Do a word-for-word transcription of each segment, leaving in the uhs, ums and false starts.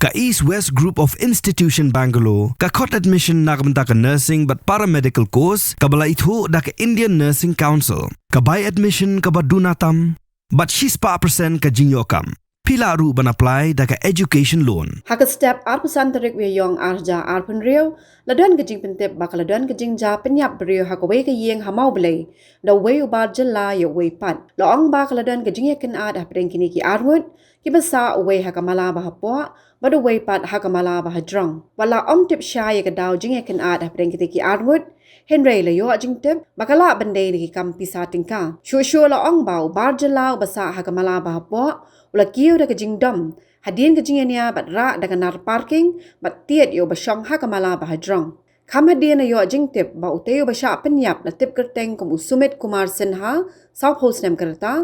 Ka East West Group of Institution Bangalore ka khot admission na ka bynta ka nursing bad paramedical course kaba la ithuh da ka Indian Nursing Council. Ka bai admission kaba duna tam bad shispah percent ka jingïoh kam. Phi lah ruh ban apply da ka education loan. Ha ka step arphew san tarik u Ïaïong arhajar arphew hynriew, la don ka jingpyntip ba ka la don ka jingjia pynïap briew ha kawei ka ïing ha Mawblei da uwei u bar jylla ïa uwei pat. La ong ba ka la don ka jingïakynad hapdeng kine ki arngut, kiba sah, uwei ha ka mala ba hapoh bad uwei pat ha ka mala ba hajrong. Wat la ong tip shai ïa ka daw jingïakynad hapdeng kine ki arngut, hynrei la ïoh jingtip ba ka lah ban dei da ki kam pisa tyngka. Shuh shuh la ong ba u bar jylla uba sah ha ka mala ba hapoh u la kiew da ka jingdom hadien ka jingïania bad rah da ka nar parking bad tied ïa uba shong ha ka mala ba hajrong. Kham hadien la ïoh jingtip ba utei uba shah pynïap la tip kyrteng kum u Sumit Kumar Sinha, sawphew snem ka rta,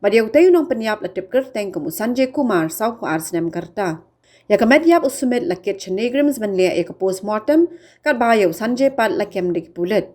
bad ïa utei u nongpynïap la tip kyrteng kum u Sanjay Kumar, sawphew ar snem ka rta. Ïa ka met ïap u Sumit la kit sha NEIGRIHMS ban leh ïa ka postmortem, katba ïa u Sanjay pat la kem da ki pulit.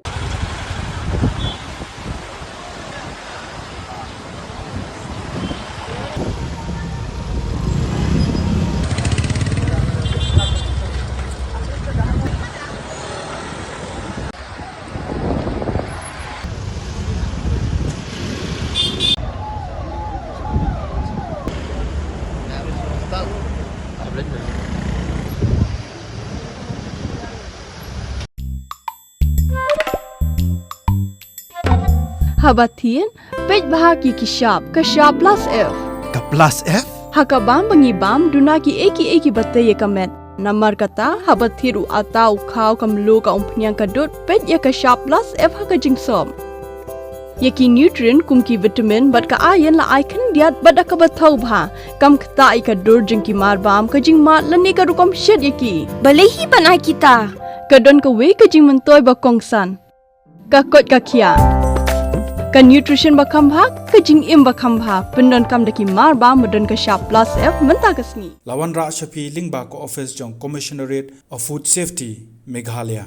Haba thied, peit bha ki ki shap, ka shap plus F. Ka plus F? Ha ka bam ba ngi bam, duna kiei kiei kiba tei ïa ka met. Namar kata, haba thied u atta, u khaw, ka mluh, ka umphniang, ka dud, peit ïa ka shap plus F ha ka jingsop. Ïa ki nutrient kum ki vitamin bad ka iron la ai khyndiat bad da kaba thaw bha. Kam ktah ïa ka dur jong ki mar bam, ka jingmad lane ka rukom shet ïa ki. Balei hi ban ai kita? Ka don kawei ka jingmyntoi ba kongsan. Ka koit ka khiah. Ka nutrition ba kham bha, ka jingim ba kham bha. Pyndonkam da ki mar bam ba don ka shap plus F mynta ka sngi. La wanrah sha phi lyngba ka office jong Commissionerate of Food Safety, Meghalaya.